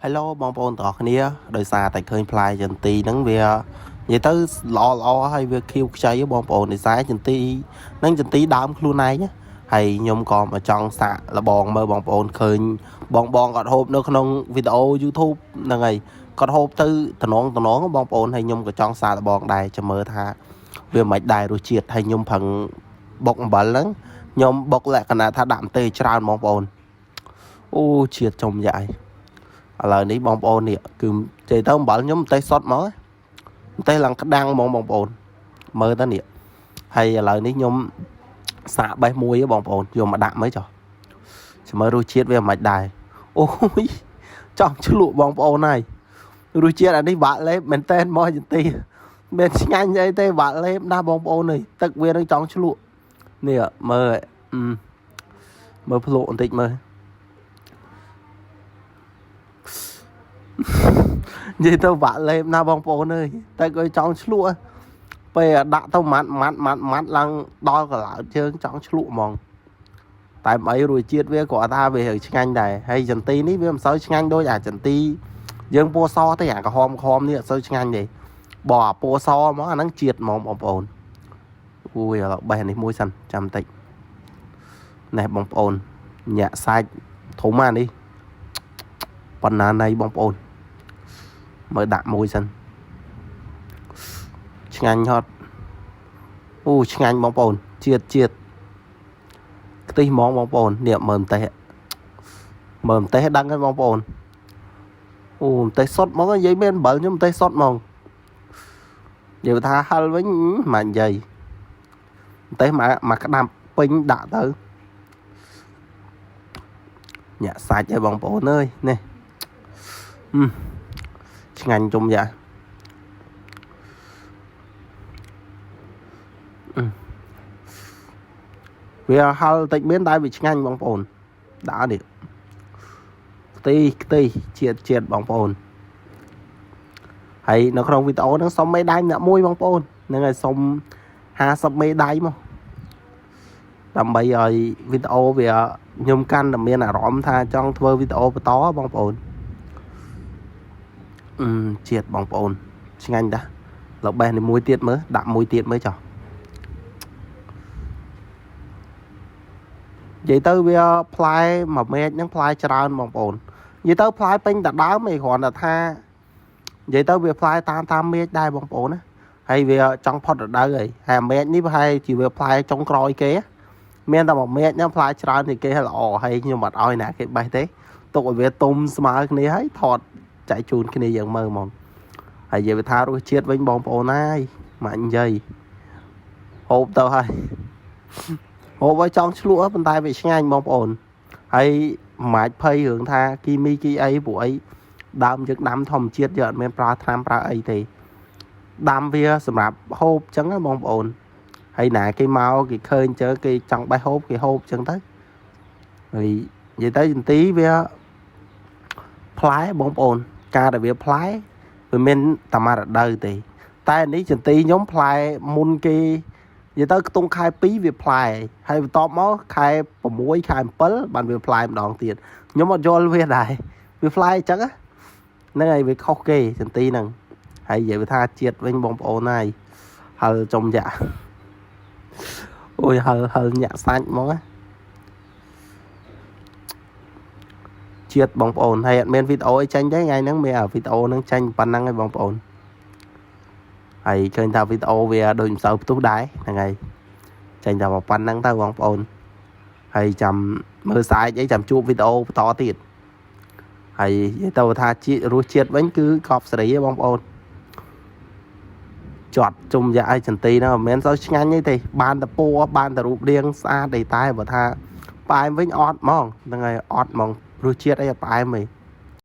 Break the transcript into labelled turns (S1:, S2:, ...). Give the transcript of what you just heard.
S1: Hello បងប្អូនទាំងអស់គ្នាដោយសារតែឃើញផ្លែចន្ទីហ្នឹងវានិយាយទៅល្អល្អហើយវាខៀវខ្ចីបងប្អូនដោយសារចន្ទីហ្នឹងចន្ទីដើមខ្លួនឯងណាហើយខ្ញុំក៏មកចង់សាកល្បងមើលបងប្អូនឃើញបងបងគាត់ហូបនៅក្នុងវីដេអូ YouTube ហ្នឹងហើយគាត់ហូបទៅតំណងតំណងបងប្អូនហើយខ្ញុំក៏ចង់សាកល្បងដែរចាំមើលថាវាមិនដែររសជាតិហើយខ្ញុំប្រឹងបុកអំបិលហ្នឹងខ្ញុំបុកលក្ខណៈថាដាក់ម្ទេសច្រើនបងប្អូនអូជាតិចំយ៉ាយ ឥឡូវនេះបងប្អូននេះគឺនិយាយទៅអំបិលខ្ញុំម្ទេសសុតហ្មងម្ទេសឡើងក្តាំងហ្មងបងប្អូនមើលទៅនេះហើយឥឡូវនេះខ្ញុំសាកបេះមួយបងប្អូនយកមកដាក់មើលចុះចាំមើលរសជាតិវាមិនដែរអូយចង់ឆ្លក់បងប្អូនហើយរសជាតិអានេះបាក់លេបមែនតែនមកចន្ទីមិនឆ្ងាញ់អីទេបាក់លេបណាស់បងប្អូននេះទឹកវានឹងចង់ឆ្លក់នេះមើលមើលភ្លក់បន្តិចមើល និយាយទៅបាក់លេបណាបងប្អូនអើយតែក៏ចង់ឆ្លក់ពេលដាក់ទៅម៉ាត់ម៉ាត់ម៉ាត់ម៉ាត់ឡើងដល់កន្លោតជើងចង់ឆ្លក់ហ្មងតែមិនអីរសជាតិវាក៏ថាវារឿងឆ្ងាញ់ដែរហើយចន្ទីនេះវាមិនសូវឆ្ងាញ់ដូចអាចន្ទីយើងពណ៌សទេអាក្រហមក្រហមនេះអត់សូវឆ្ងាញ់ទេបើអាពណ៌សហ្មងអាហ្នឹងជាតិហ្មងបងប្អូនអូយឥឡូវបេះនេះមួយសិនចាំតិចនេះបងប្អូនញាក់សាច់ធំអានេះប៉ុណ្ណាណៃបងប្អូនមើលដាក់មួយសិនឆ្ងាញ់ហត់អូឆ្ងាញ់បងប្អូនជាតិជាតិខ្ទិះហ្មងបងប្អូននេះមើលម្ទេសមើលម្ទេសដឹងហើយបងប្អូនអូម្ទេសសុតហ្មងនិយាយមែនអំបិលខ្ញុំម្ទេសសុតហ្មងនិយាយថាហិលវិញមិននិយាយម្ទេសមកមកក្តាប់ពេញដាក់ទៅញាក់សាច់ហើយបងប្អូនអើយនេះឆ្ងាញ់ជុំយ៉ាវាហិលតិចមានតែវាឆ្ងាញ់បងប្អូនដាក់នេះខ្ទិះខ្ទិះជាតិជាតិបងប្អូនហើយនៅក្នុងវីដេអូហ្នឹងសុំមេដៃអ្នកមួយបងប្អូនហ្នឹងហើយសុំ50មេដៃមកដើម្បីឲ្យវីដេអូវាខ្ញុំកាន់តែមានអារម្មណ៍ថាចង់ធ្វើវីដេអូបន្តបងប្អូនអឺជាតិបងប្អូនឆ្ងាញ់តាលោកបេះនេះមួយទៀតមើលដាក់មួយទៀតមើលចុះនិយាយទៅវាផ្លែមួយមែកហ្នឹងផ្លែច្រើនបងប្អូននិយាយទៅផ្លែពេញតែដើមឯងគ្រាន់តែថានិយាយទៅវាផ្លែតាមតាមមែកដែរបងប្អូនណាហើយវាចង់ផុតរដូវហើយហើយអាមែកនេះប្រហែលជាវាផ្លែចុងក្រោយគេមានតែមួយមែកហ្នឹងផ្លែច្រើនជាងគេហើយល្អហើយខ្ញុំអត់ឲ្យណាគេបេះទេទុកឲ្យវាទុំស្មើគ្នាហើយថតចែកជូនគ្នាយើងមើលហ្មងហើយនិយាយថារសជាតិវិញបងប្អូនហើយមកនិយាយហូបទៅហើយហូបឲ្យចង់ឆ្លក់ប៉ុន្តែវាឆ្ងាញ់បងប្អូនហើយមិនអាចភ័យរឿងថាគីមីគីអីព្រោះអីដើមយើងដាំធម្មជាតិយើងអត់មានប្រើថ្នាំប្រើអីទេដាំវាសម្រាប់ហូបអញ្ចឹងណាបងប្អូនហើយណាគេមកគេឃើញជើគេចង់បេះហូបគេហូបអញ្ចឹងទៅហើយនិយាយទៅចន្ទីវាផ្លែបងប្អូនការដែលវាផ្លែវាមានតែមួយរដូវទេតែនេះចន្ទីខ្ញុំផ្លែមុនគេនិយាយទៅខ្ទង់ខែ2វាផ្លែហើយបន្ទាប់មកខែ6ខែ7បានវាផ្លែម្ដងទៀតខ្ញុំអត់យល់វាដែរវាផ្លែអញ្ចឹងហ្នឹងហើយវាខុសគេចន្ទីហ្នឹងហើយនិយាយថាជាតិវិញបងប្អូនហើយហិលចំយ៉ាអូយហិលហិលញាក់សាច់ហ្មងណាជាតិបងប្អូនហើយអត់មានវីដេអូអីចេញទេថ្ងៃហ្នឹងមានអាវីដេអូហ្នឹងចេញប៉ុណ្ណឹងឯងបងប្អូនហើយឃើញថាវីដេអូវាដូចមិនសូវផ្ទុះដែរហ្នឹងហើយចេញតែប៉ុណ្ណឹងទៅបងប្អូនហើយចាំមើលស្អែកអីចាំជួបវីដេអូបន្តទៀតហើយនិយាយទៅថាជាតិរសជាតិវិញគឺកប់សេរីឯងបងប្អូនជាត់ជុំយ៉ាឲ្យចន្ទីហ្នឹងមិនមែនសូវឆ្ងាញ់ទេបានតែពណ៌បានតែរូបរាងស្អាតទេតែបើថាផ្អែមវិញអត់ហ្មងហ្នឹងហើយអត់ហ្មងរសជាតិអីផ្អែមឯង